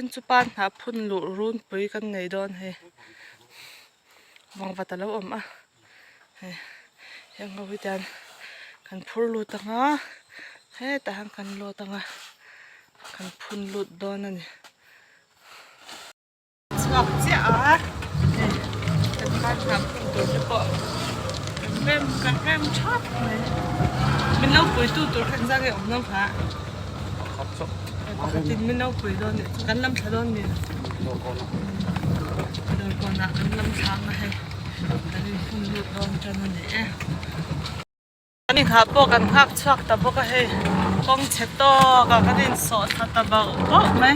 Tin chu pan hnah phun luh runpui kan nei dawn hei vangvat a lo awm a hei heng ho hi chuan kan phur lut ang a hetah hian kan lawt ang a kan phun lut dawn a ni. Chhuak chiah a hei kan pan hnah phun tur te pawh kan rem kan rem thap mai min lo puitu tur kha engzah nge awm lo hah. Pakhatin min lo pui dawn nih chu kan lam thla dawn ni dawr kawnah kan lam thla ang a hei kan inphun lut dawn tan a ni e kan inghah pawh kan nghak chhuak ta bawk a hei kawng chhe tawk ah kan insawh thla ta bauh bauh mai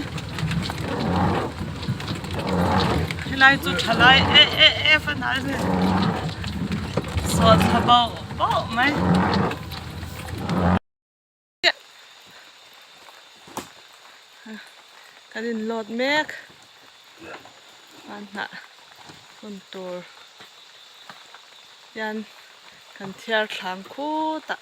helai chu thalai eh eh eh fan ah a ni sawh thla bauh bauh mai. Kan in load mek a hnah hun tur hian kan thiar thlang khut a.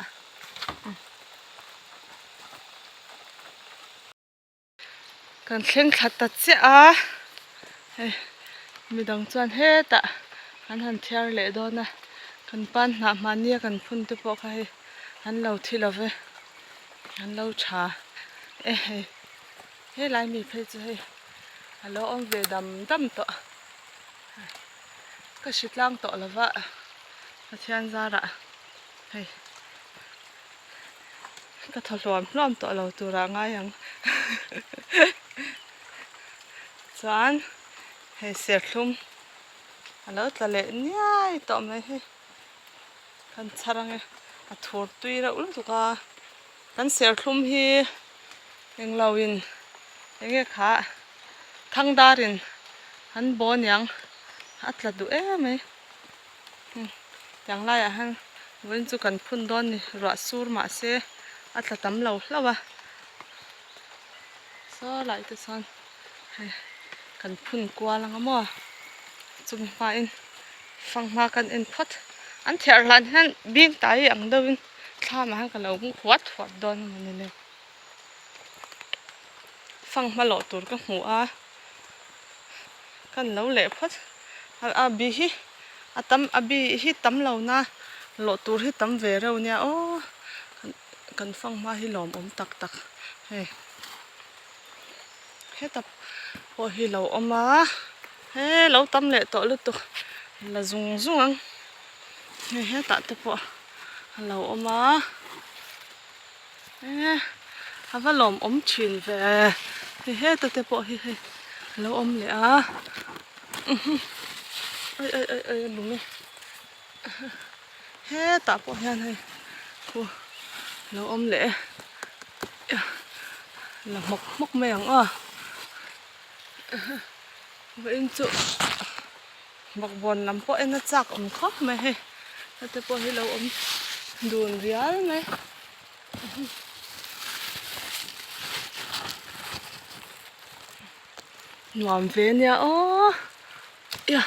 Kan thleng thla ta chiah a, hei midang chuan hetah an han thiar leh dawn a, kan pan hnah mahnia kan phun te pawh kha hei an lo thi lo ve, an lo tha e hei helai mi phei chu hei a lo awm ve dam dam tawh ka hri tlang tawh lo va Pathian zarah hei. Ka thaw hluam hluam tawh lo turah ngai ang chuan hei serthlum a lo tla leh niai tawh mai hi kan chhar ange a thur tui reuh lutuk a kan serthlum hi englo in enge kha thangdar in an baw aniang a tla duh em mai. Tiang laiah hian vawiin chu kan phun dawn ni ruah sur mah se a tla tam lo hlauh a saw lai te chuan hei kan phun kual ang a maw chumi hmain fanghma kan en phawt an thiar hlan hian bing tai ang deuhin thlamah hian ka lo hmu huat huat dawn a mawni le fanghma lawh tur ka hmu a. Kan lo leh phawt a bi hi a tam a bi hi tam lo na lawh tur hi tam ve reuh nia aw kan fang hma hi lawm awm tak tak hei heta pawh hi lo awm a he lo tam leh tawh lutuk la zung zung ang hei hetah te pawh a lo awm a e a va lawm awm thin ve hei heta te pawh hi hei a lo awm leh a ai ai ai ai a lung e hetah pawh hian hei khu a lo awm leh e la hmawk hmawk mai ang aw vawiin chu bawkbawn lam pawh en a chak awm khawp mai hei hete pawh hi lo awm dun rial mai. Nuam ve ania aw ia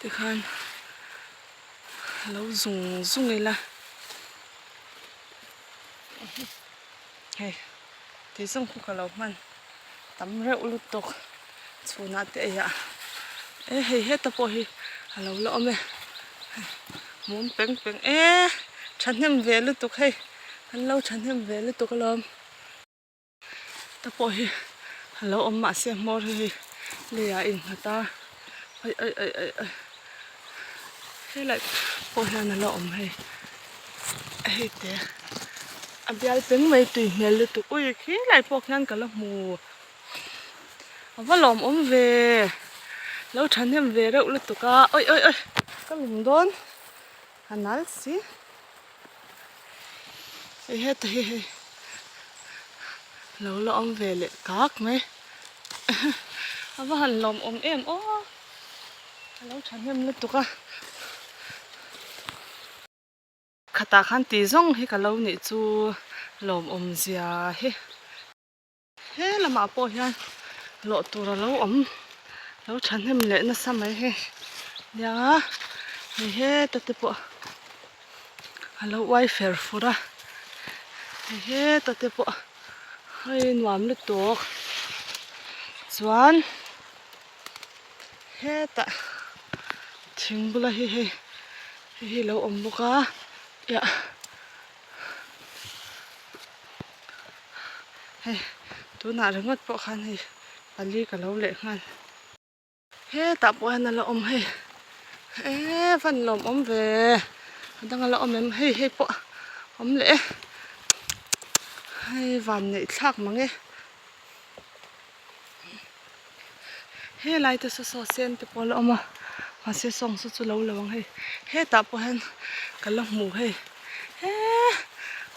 tikhan lo zung zung ila hei ti zawng khu ka lo hman tam reuh lutuk chhunah te eiah e hei heta pawh hi a lo la awm e mum peng peng e thahnem ve lutuk hei an lo thahnem ve lutuk alawm te pawh hi a lo awm mahse hmawr hi hei leiah a innghat a ai ai ai ai ai helai pawh hian a la awm hei hei te a bial peng mai tui hmel lutuk ui khilai pawh khian ka la hmu a va lawmawm ve lo thahnem ve reuh lutuk a awi awi awi ka lum dawn a nal si hei heta hi hei lo la awm ve leh kak mai a va han lawmawm em aw a lo thahnem lutuk a. Khatah khan tih zawng hi ka lo nih chu lawmawm zia hi. He lamah pawh hian lawh tur a lo awm lo thahnem leh nasa mai hei nia hei heta te pawh a lo uai fer fur a hei heta te pawh. Hei nuam lutuk chuan hetah thing bula hi hei hei hi a lo awm bawk a iah hei tunah ringawt pawh khan hei pali ka lo leh nghal. Hetah pawh hian a la awm hei eee van lawm awm ve a dang a la awm em hei hei pawh awm leh e hei van neih thlak mang e helai te saw saw sen te pawh a la awm a mahse sawng saw chu lo lo ang hei hetah pawh hian ka la hmu hei eee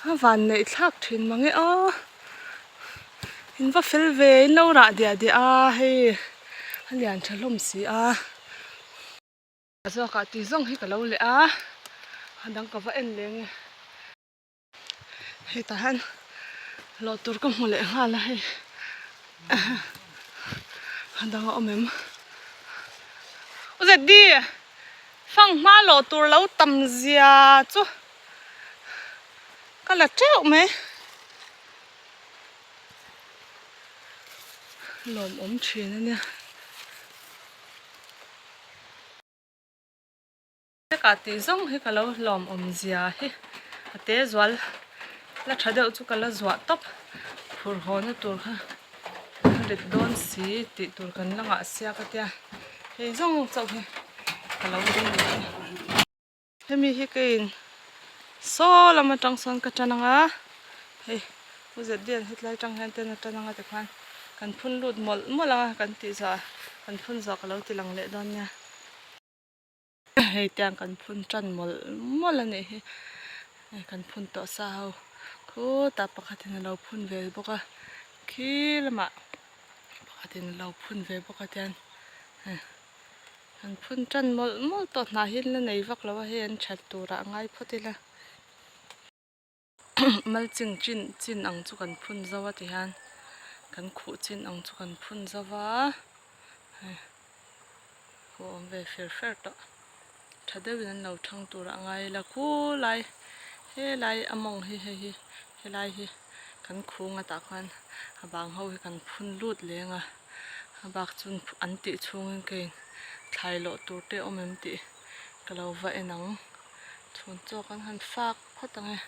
a van neih thlak thin mang e aw. In va fel ve in lo rah diah diah a hei a lian tha hlawm si a a zawkah tih zawng hi ka lo leh a a dang ka va en leng e hetah hian lawh tur ka hmu leh nghal a hei a dang a awm em u zeddy fanghma lawh tur lo tam zia chu. Ka la teuh mai. Lawmawm thin a nia. Hekah tih zawng hi ka lo lawmawm zia hi a te zual la tha deuh chu ka la zuah tawp phur haw na tur kha a rit dawn si tih tur kan la ngah sia ka tia hei zawng chauh hi ka lo ring leh a. Hemi hi ka in saw lam atang sawn ka tan ang a, hei U Zedian hetlai atang hian ten a tan ang a tikhan kan phun lut mawlh mawlh ang a kan tih zawh ah kan phun zawh ka lo ti lang leh dawn nia. Hei tiang kan phun tan mawlh mawlh a nih hi, hei kan phun tawh sa ho khutah pakhatin a lo phun ve bawk a, khi lamah pakhatin a lo phun ve bawk a tian hei. An phun tan mawlh mawlh tawh hnah hi an la nei vak lo a hei an that turah a ngai phawt ila malching chin chin ang chu kan phun zo a ti hian kan khuh chin ang chu kan phun zo va hei khuh awm ve fer fer tawh tha deuhin an lo thang turah a ngai ila khulai helai a mawng hi hei hi helai hi kan khung a tah khan a bang ho hi kan phun lut leng a. A bak chu an tih chhungin ka in thlai loh tur te awm em tih ka lo va en ang. Chhun chaw kan han fak phawt ang e.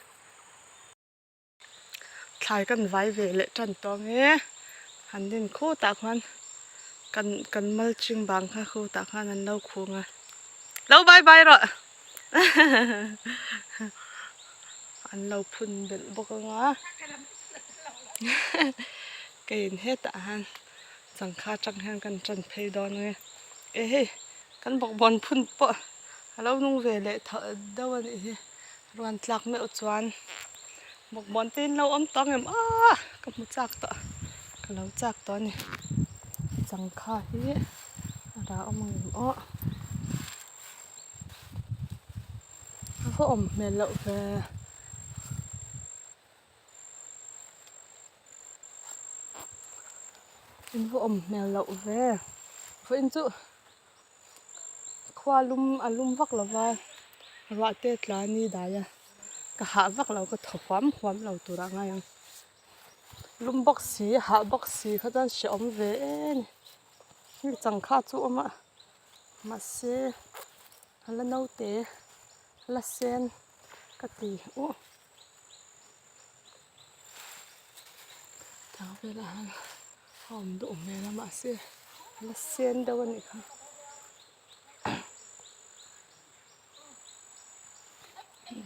Thlai kan vai ve leh tan tawh ang e. Han din khutah khuan kan kan mulching bang kha khutah khan an lo khung a. Lo bye bye rawh an lo phun belh bawk ang a. Ka in hetah hian changkha atang hian kan tan phei dawn ang e. E hei kan bawkbawn phun pawh a lo nung ve leh tho deuh a nih hi ruan tlak meuh chuan bawkbawn te in lo awm tawh ang em aaa ka hmu chak tawh ka lo chak tawh a ni changkha hi a rah awm ang em aw a va awm hmel loh ve. In va awm hmel loh ve vawiin chu khua lum a lum vak lo va ruah te tla a ni dai a ka hah vak lo ka thaw huam huam lo turah a ngai ang lum bawk si hah bawk si kha chuan hrehawm ve em a ni hei changkha chu a awm a mahse a la naute a la sen ka ti uh. Tlang velah hian a awm duh hmel a mahse a la sen deuh a nih kha.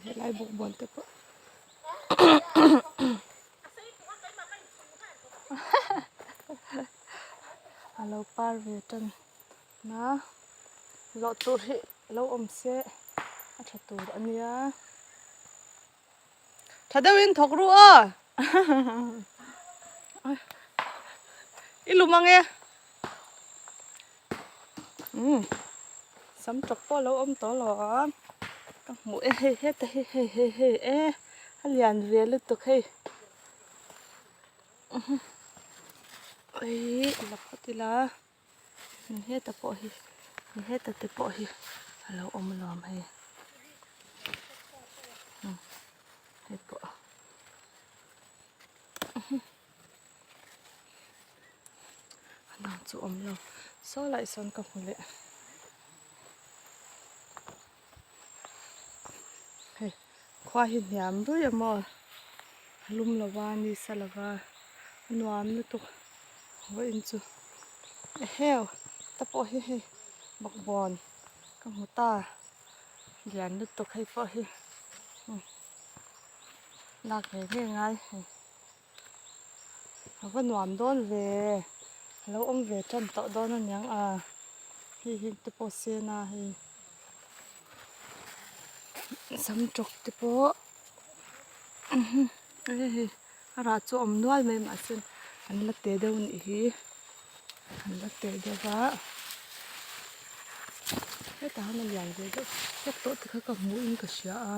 Helai bawkbawn te pawh a lo par ve tan a lawh tur hi lo awm se a tha tur a nia. Tha deuhin thawk ru aw I lum ang e umm sam tawp pawh a lo awm tawh lo a ka hmuh e hei heta hi hei hei hei e a lian ve lutuk hei aii la phawt ila. Heta pawh hi heta te pawh hi a lo awm alawm hei hei pawh. A dang chu awm lo saw lai sawn ka hmu leh hei khua hi hniam ruih a maw a lum lo va ni sa lo va a nuam lutuk vawiin chu eheu ta pawh hi hei bawkbawn ka hmu ta lian lutuk hei pawh hi lak ve ngei ngai hei. A va nuam dawn ve a lo awm ve tan tawh dawn a niang a hei hi te pawh sen a hei sam tawk te pawh hei hei a rah chu a awm nual mai mahse an la te deuh a nih hi an la te deuh a hetah hian a lian ve deuh hlek tawh te kha ka hmuh in ka hria a.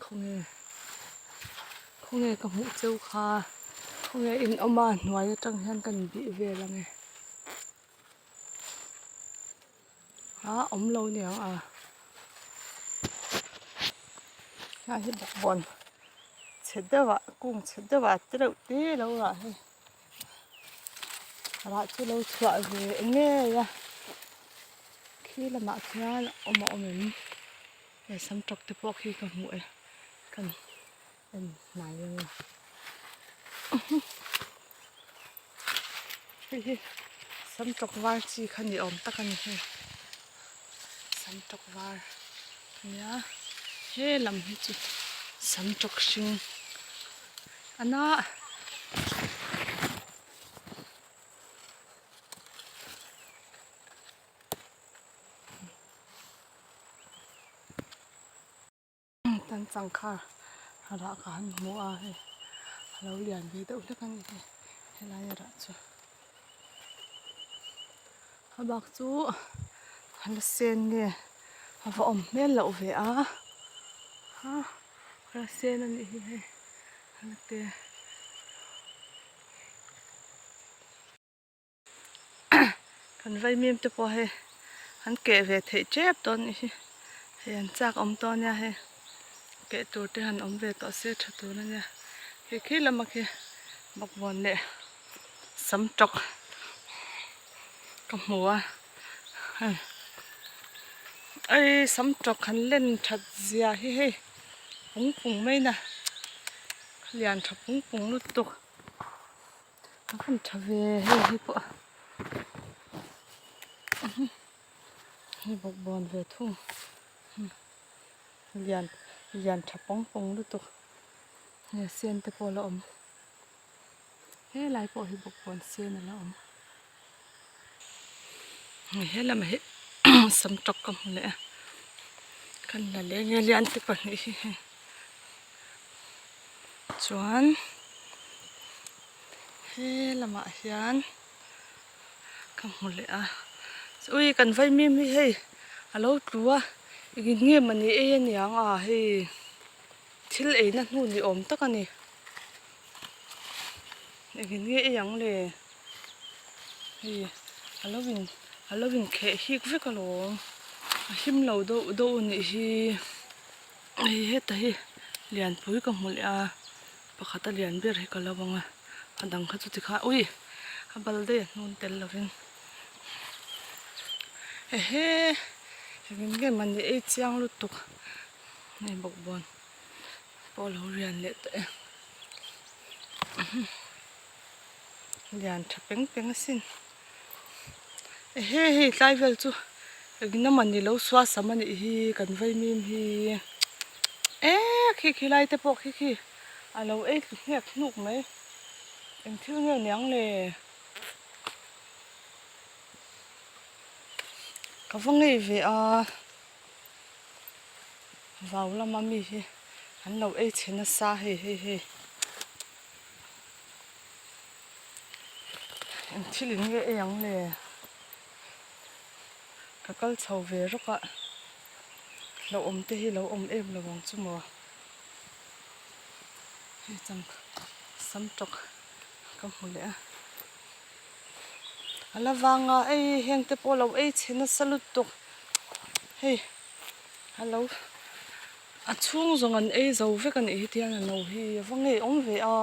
Khawnge khawnge ka hmuh cheu kha khawnge in awm a hnuai atang hian ka inbih vel ange ah awm lo niang a helai hi bawkbawn chhe deuh ah kung chhe deuh ah te reuh te lo rah hi rah chu lo chhuah ve ngei a khi lamah khian awm a awm em. Hei sam tawk te pawh khi ka hmu e kan en hnai ang a hei hi sam tawk var chi kha ni awm tak a ni hei sam tawk var ania he lam hi chu sam tawk hring a na. Tan changkha rah ka han hmu a hei a lo lian ve deuh hlek a ni hei helai a rah chu a bak chu a la sen nge a va awm hmel loh ve a a la sen a nih hi hei a la te. Kan vaimim te pawh hei an keh ve theih tep dawn anih hi hei an chak awm tawh ania hei keh tur te han awm ve tawh se tha tur ania khi khi lama khi bawkbawn leh sam tawk ka hmu a hei ei sam tawk han len that zia hi hei pung pung mai na lian tha pung pung lutuk. A han tha ve hei hi pawh hei bawkbawn ve thung lian lian tha pawng pawng lutuk nge sen te pawh a la awm helai pawh hi bawkbawn sen a la awm helamah hi sam tawk ka hmu leh a kan la leh nge lian te pahnih hi hei. Chuan he lamah hian ka hmu leh a ui kan vaimim hi hei a lo tlu a engin nge mawni ei aniang a hei thil eina hnu ni awm tak a ni engin nge ei ang le hei a lo in a lo in kheh hik vek alawm a him lo deuh deuh a nih hi. Hei heta hi lianpui ka hmu leh a pakhat a lian ber hi ka lo ang a a dang kha chu tikhan ui a bal daih a hnun tel lovin ehe engin nge mahni ei chiang lutuk hei bawkbawn pawh a lo rian leh tawh e lian tha peng peng asin ehe hei tlai vel chu engin emaw ni lo sual sam a nih hi kan vaimim hi eh khi khi lai te pawh khi khi a lo ei tlu hnek hnuk mai eng thil nge niang le ka va ngei ve a vau lama mi hi an lo ei chhe nasa hei hei hei. Eng thil in nge ei ang le? Ka kal chho ve rawk a, lo awm te hi lo awm em lo ang chu maw? Hei chang sam tawk ka hmu leh a, a la vang a ei heng te pawh lo ei chhe nasa lutuk hei a lo. A chhung zawng an ei zo vek a nih hi tiang a no hi a va ngei awm ve a,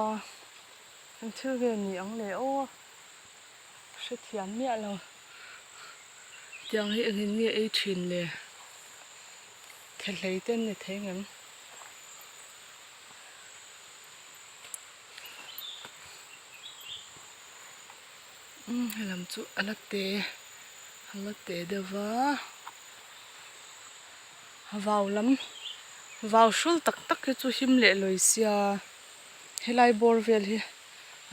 eng thil nge ni ang le aw. Hrethiam miah lo. Tiang hi engin nge ei thin le? Thehlei te an ni thei ngem? Umm helam chu a la te a la te deuh va vau lam vau hrul tak tak hi chu him leh lawi sia helai bawr vel hi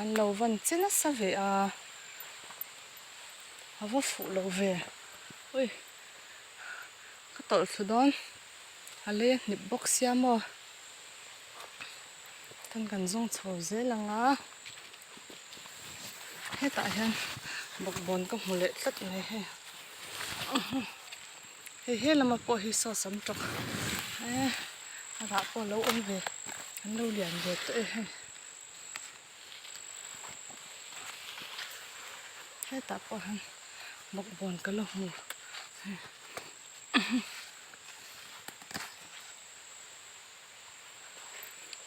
an lo van che nasa ve a a va fuh lo ve ui ka tawlh thlu dawn a lei a hnip bawk sia maw. Chuan kan zawng chho zel ang a, hetah hian bawkbawn ka hmu leh tlat mai hei hei he lama pawh hi saw sam tawk eh a rah pawh a lo awm ve an lo lian ve tawh e hei hetah pawh hian bawkbawn ka la hmu hei.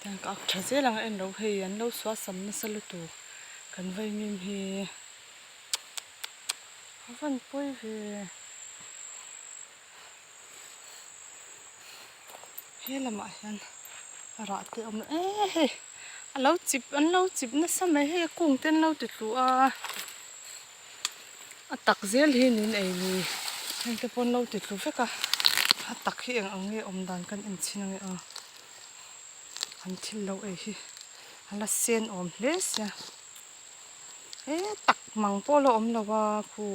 Tiang ka ak tha zel ang a en lo hei an lo suah sam nasa lutuk kan vaimim hi a van pawi ve he lamah hian a rah te a awm e hei a lo chip an lo chip nasa mai hei a kung te an lo ti tlu a. A tak zel hi nin ei ni heng te pawh an lo ti tlu vek a a tak hi eng ang nge awm dan kan en chhin ange aw an thil lo ei hi a la sen awm hle sia he tak mang pawh a la awm lo a khu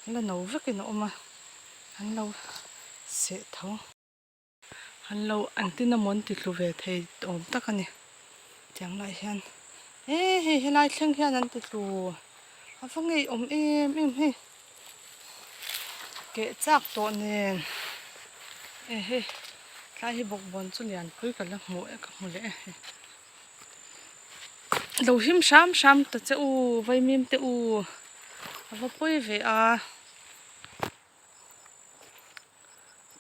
a la no vekin a awm a an lo seh tho. An lo an tin emaw an ti tlu ve thei awm tak a ni tiang lai hian e hei helai thleng hian an ti tlu a va ngeiawm em em hei keh chak tawh nen e hei tlai hi bawkbawn chu lianpui ka la hmu e ka hmu leh e hei lo him hram hram ta che u vaimim te u a va pawi ve a.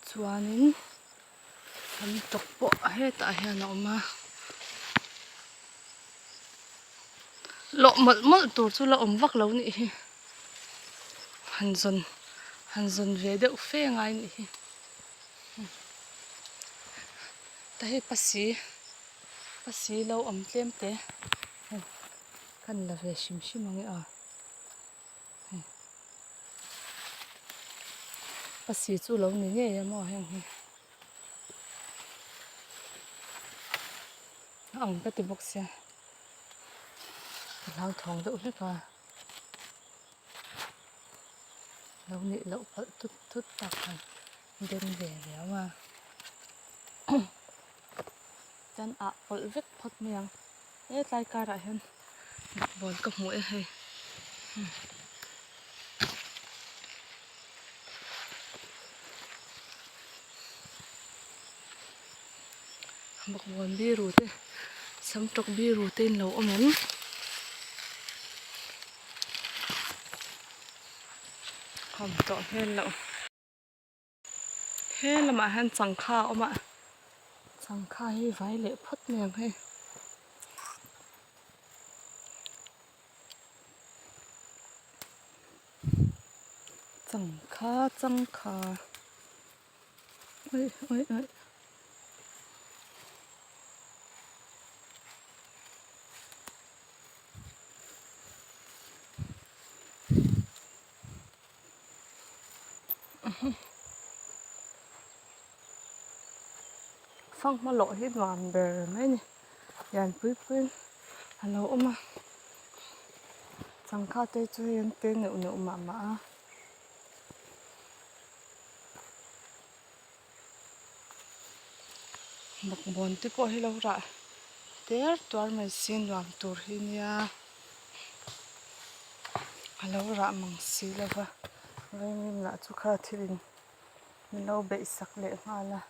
Chuanin an tawk pawh hetah hian a awm a lawh mawlh mawlh tur chu la awm vak lo nih hi han zawn han zawn ve deuh fe ngai nih hi ta hei pasi pasi lo awm tlem te hei kan la ve hrim hrim ang e aw. Pasi chu lo ni ngei a maw heng hi a ang ka ti bawk sia ka hlauthawng deuh hlek a lo nih loh palh tut tut tak han den ve riau a chuan ah pawlh vek phawt mai ang. He tlai karah hian ball ka hmu e hei bawkbawn biru te samtawk biru te in lo awm em awm tawh hmel loh. He lamah hian changkha a awm a changkha hi vai leh phawt mai ang hei changkha changkha awi awi awi. Fanghma lawh hi nuam ber mai a ni lianpui puiin a lo awm a changkha te chu hei an te neuh neuh mah mah a. Bawkbawn te pawh hi lo rah ter tuar mai se nuam tur hi nia a lo rah mang si lo va vaimim lah chu kha thil in min lo beih sak leh nghal a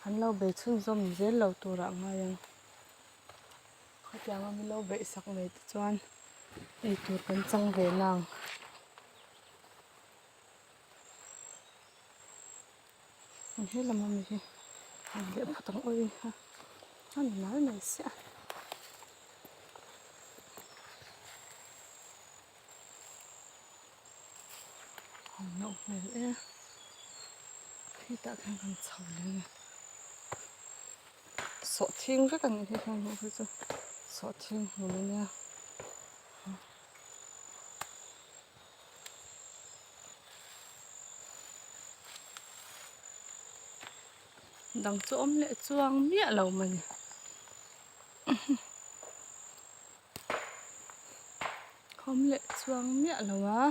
an lo bei chhunzawm zel lo turah a ngai ang khatianga min lo beih sak mai te chuan eitur kan chang ve nang. He lam ami hi han leh phawt ang awi a a ni mai mai sia. Awm loh hmel e. Hetah khian kan chho leh a ni. Sawhthing vek a nih hi heng ho hi chu sawhthing hmun a nia. Dang chu awm leh chuang miah lo mawni. Awm leh chuang miah lo a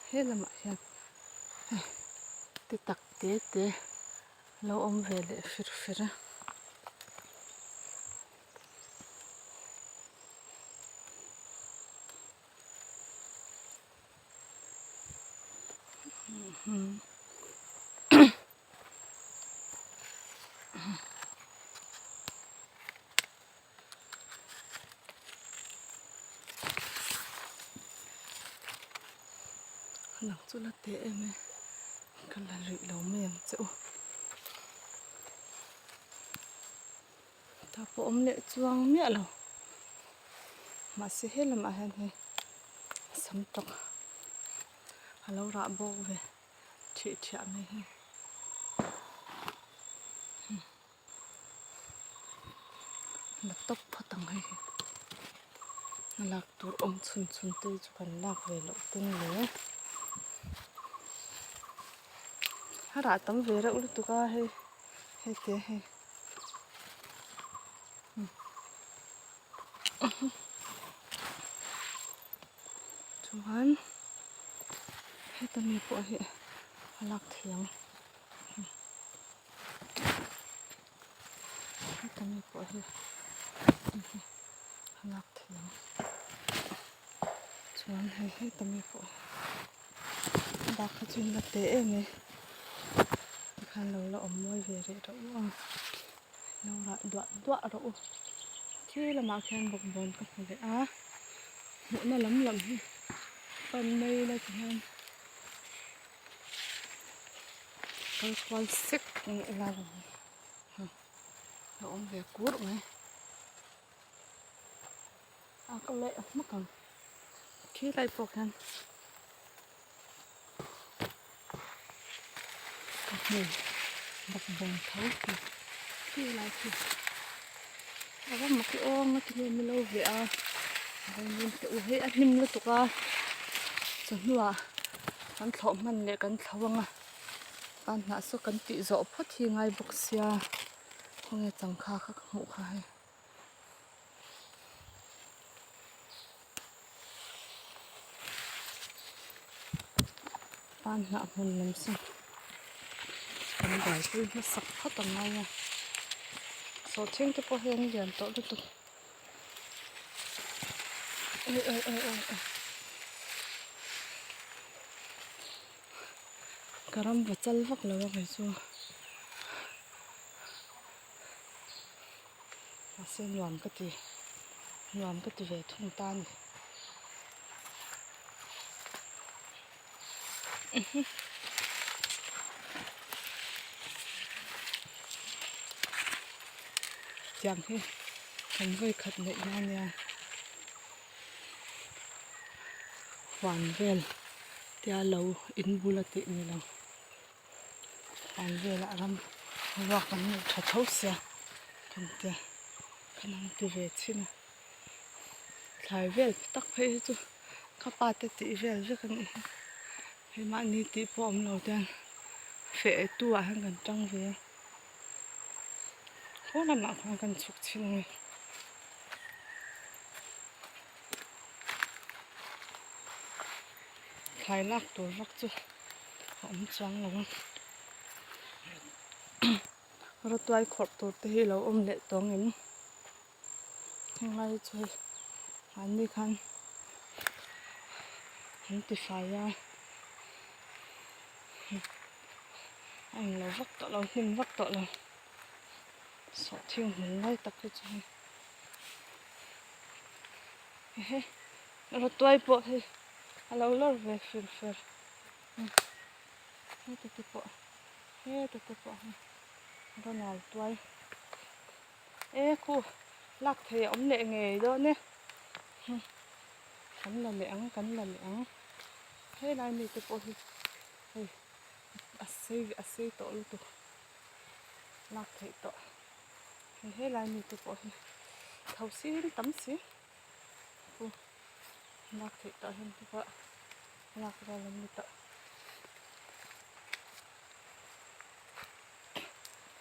he lamah hian hei ti tak te te lo awm ve leh fir fer a. Lang chu la teh em e ka la rih lo mai ang che u tah pawh awm leh chuang miah lo mahse he lamah hian hei sam tawk a lo rah bawk ve thih thiah mai hi. La tawp phawt ang hei hi a lak tur awm chhun chhun te chu kan lak ve loh ten le a rah tam ve reuh lutuk a hei hei te hei chuan heta mi pawh hi a lak theih ang. Heta mi pawh hi a lak theih ang chuan hei heta mi pawh hi bak kha chu in la teh em e tikhan lo la awm mawi ve rih reuh a lo rah duah duah rawh u khi lamah khian bawkbawn ka hmu leh a hmuhna lam lam hi pan mai ila tihian. Kal kual sek ang ila lo a awm ve kur mai a ka leh hmak ang khi lai pawh khian ka hmu bawkbawn tho khi khi lai khi a va mak i aw nga tinge min lo veh a hei a hnim lutuk a chawhnuah kan thlawh hman leh kan thlo ang a a hnah saw kan tih zawh phawt hi ngai bawk sia khawnge changkha kha ka hmuh kha hei. Pan hnah hmun lam saw kan buaipui hmasak phawt ang ngai a sawhthing te pawh hi an lian tawh lutuk. Ka ram va chal vak lo a kei chu mahse nuam ka ti nuam ka ti ve thung ta a ni. Tiang hi kan vawi khat neih na ania huan vel tia lo in bula tih ni lo huan velah ram ruak an nei tha tho sia kan tia kan han ti ve chhin a. Thlai vel tak phei hi chu ka pa te tih vel vek a nih hi hei mahni tih pawh awm lo te hian feh tu ah hian kan tang ve a khaw lamah khuan kan chhuk chhin ang e. Thlai lak tur vak chu a awm chuang lo a rawtuai khawrh tur te hi a lo awm leh tawh ang em. Heng lai chu hei mahni khan an ti fai a a englo vak tawh lo hnim vak tawh lo sawhthing hmun lai tak hi chu hei ehe rawtuai pawh hei a lo lawr ve fir fer heta te pawh heta te pawh hei ronal tuai. E khu lak thei a awm leh ngei dawn e kan la leh ang kan la leh ang. Helai mi te pawh hi hei a sei a sei tawh lutuk lak theih tawh. Hei helai mi te pawh hi tho sin tam si chu lak theih tawh hian te pawh lak rual an ni tawh.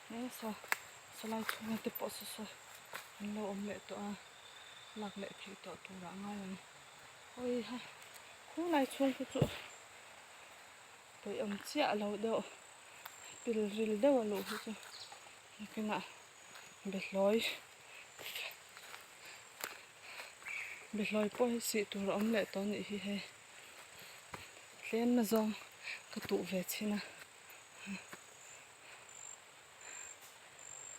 He saw sawlai chhunga te pawh saw saw an lo awm leh tawh a lak leh theih tawh turah a ngai ang. Hawiha khulai chhung te chu peih awm chiah lo deuh pil ril deuh a luh hi chu nakinah behlawi behlawi pawh hi sih tur a awm leh tawh a nih hi hei tlem na zawng ka tuh ve chhin a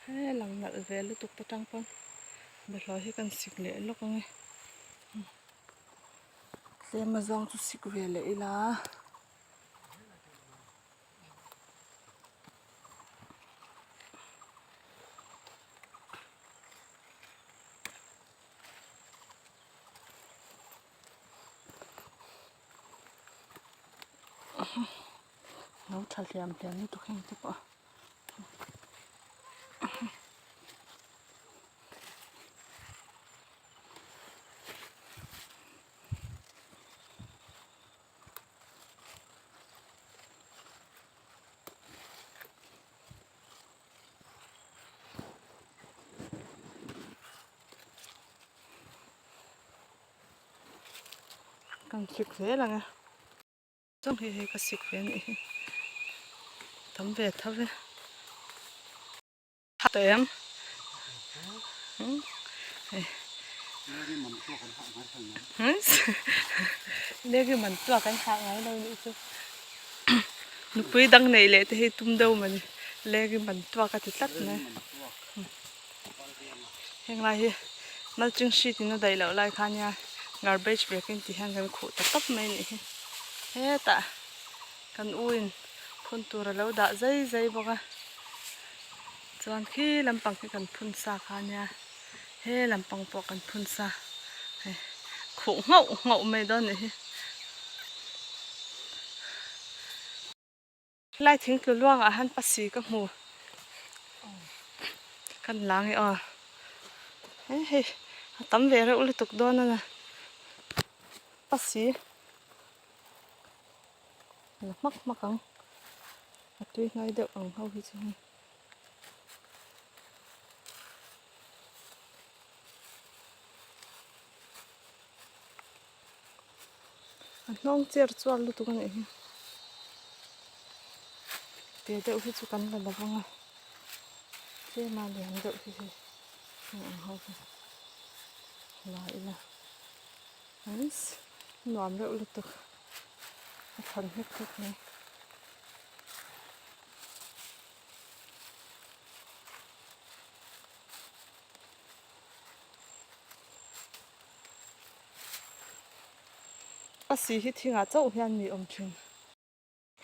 he lang nalh ve lutuk te tang pawn behlawi hi kan sik leh lawk ang e. Tlem a zawng chu sik ve leh ila. Lo tha hliam hliam lutuk heng te pawh. Kan sik zel ang e. Chuan hei hei ka sik ve a nih hi tam ve tho e. Tawh em Legi man tuak an hah ngai lo nih chu nupui dang neih leh te hi tum deuh mawni legi man tuak a ti tlat mai heng lai hi mulching sheet in a daih loh lai kha nia garbage bag in ti hian kan khuh ta tawp mai nih hi hetah kan u in phun tur a lo dah zai zai bawk a. Chuan khi lampang khi kan phun sa kha ania he lampang pawh kan phun sa hei khuh nghauh nghauh mai dawn anih hi. Helai thing tlu luangah hian pasi ka hmu kan lang e aw he hei a tam ve reuh lutuk dawn a na pasi la hmak hmak ang. A tui hnai deuh ang ho hi chu hei. A hnawng cher chuar lutuk a nih hi. Te deuh hi chu kan la lo vang a. Tlema lian deuh hi hei heng ang ho hi la ila. Nuam reuh lutuk. A thawn hnek hnek mai. A si hi thingah chauh hian mi awm thin.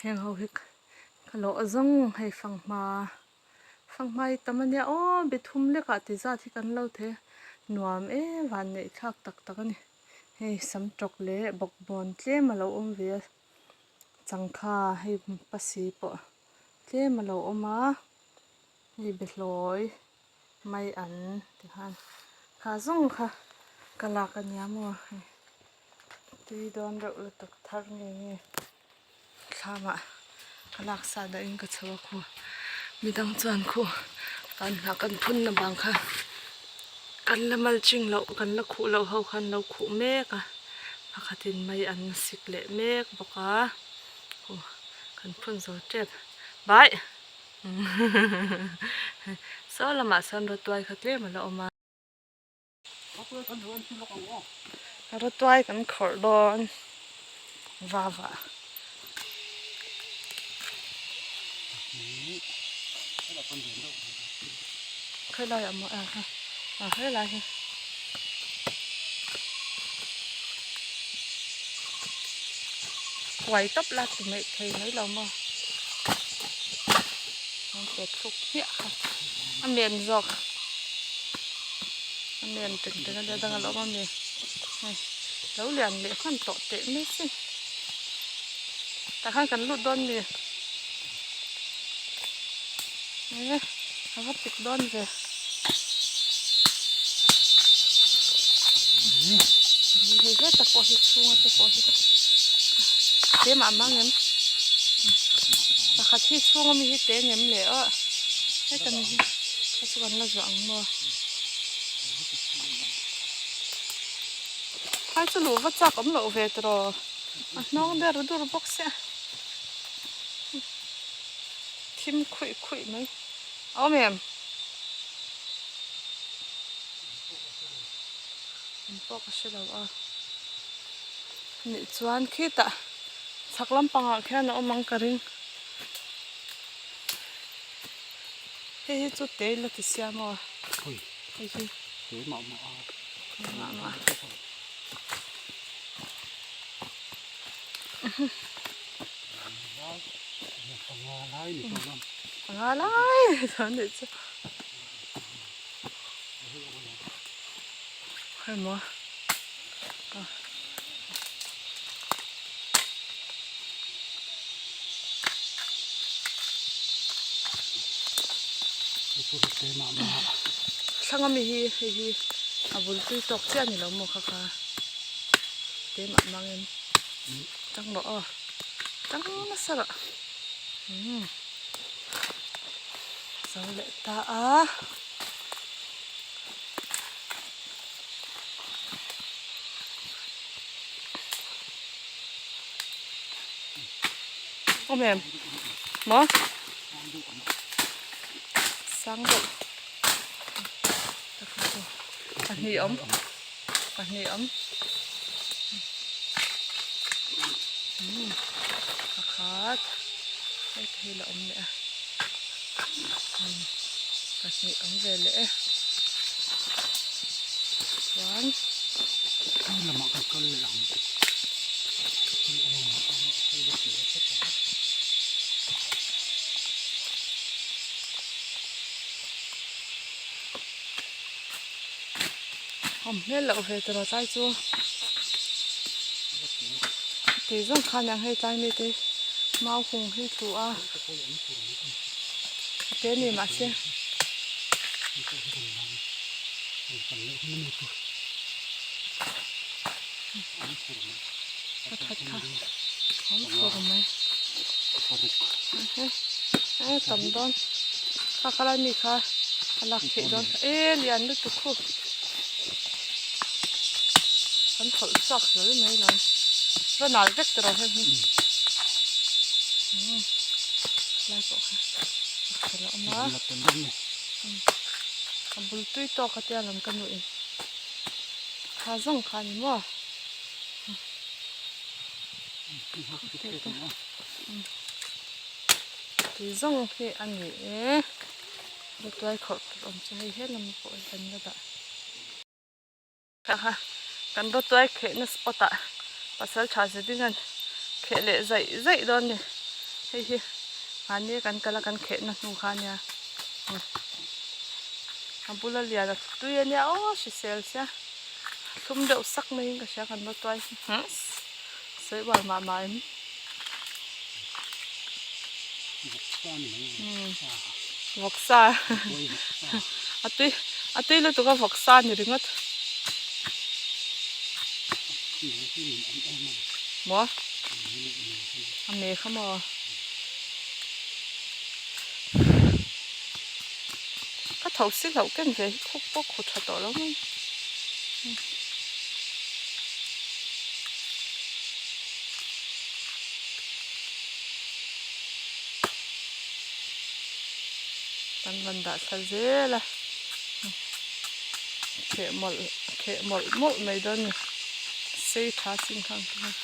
Heng ho hi ka lawh zawng hei fanghma fanghma hi tam ania aw be thum lekah ti zat hi kan lo thei a nuam em van neih thlak tak tak a ni. Hei sam tawk leh bawkbawn tlem a lo awm ve a changkha hei pasi pawh tlem a lo awm a hei behlawi mai an ti khan kha zawng kha ka lak a nia maw hei tui dawn reuh lutuk thar nge nge thlamah ka lak sa dahin ka chho a khu midang chuan khu kan hnah kan phun na bang kha kan la mal ching loh kan la khuh loh ho khan lo khuh mek a pakhatin mai an sik leh mek bawk a khu kan phun zo tep bai saw lamah sawn rawtuai kha tlem a la awm a. Rawtuai kan khawrh dawn vava. Khawi lai ah maw a helai hi. Kuai tawp la ti mai thei mai lo maw. An pet thluk hmiah kha a men zawk a men ṭek ṭek a nia dang a lo awm a mi hei lo lian leh hman tawh teh mai sin. Tah khan kan lut dawn mi? E a va pik dawn ve. Hei heta pawh hi chhunga te pawh hi te mah mang em? Pakhat hi chhunga mi hi te ngem le aw heta mi hi kha chu kan la zuah ang maw? Phai chu luh va chak awm loh ve tawh a hnawng der dur bawk sia thim khuih khuih mai a awm em? An pawh ka hre lo a nih chuan khitah chhak lampangah khian a awm ang ka ring hei hi chu te ila ti sia maw hei hi te mah mah a te mah mah panga lai ni tawh a panga lai ni tawh a nih chu. Hemaw ah Thlang ami hi hei hi a bul tui tawk chiah a ni lo maw kha kha keimah mangin tang rawh aw tang nasa rawh umm zo leh ta a. Awm em? Maw? Sang deuh. Pahnih awm. Pahnih awm. Pakhat. Hei te hi la awm leh a. Pahnih awm ve leh e. Chuan. Hei lamah kan kal leh ang. Awm hmel loh ve tawh tlai chu. Tui zawng khan ang hei tlai mite mau hung hi thu a. Te ni mahse. A that kha awm fur mai. E tam dawn kha khalai mi kha a lak theih dawn e lian lutuk khu kan thawlh chhuak hlawl mai lo va nal vek tawh rawh heng hi lai pawh kha a la awm a a bul tui tawk a tia lam ka nuih kha zawng kha a ni maw. Tui zawng hi a ni e rawtuai khawrh tur awm chu hei helam pawh hi kan la dah kha kan rawtuai khehna spot ah pasal tha zet in an kheh leh zaih zaih dawn a ni hei hi mahni kan kal a kan khehna hnu kha a nia a bula lian a tui a nia aw hrisel sia. Thlum deuh sak maiin ka hria kan rawtuai hi sawi uar mah mah em. Vawksa a tui a tui lutuk a vawksa a ni ringawt. Maw a me kha maw. Ka tho si loh ken ve hi thuk pawh khu tha tawh lo mai. Kan rawn dah thla zel a kheh mawlh kheh mawlh mawlh mai dawn a ni sei tha chin kha ang te hian.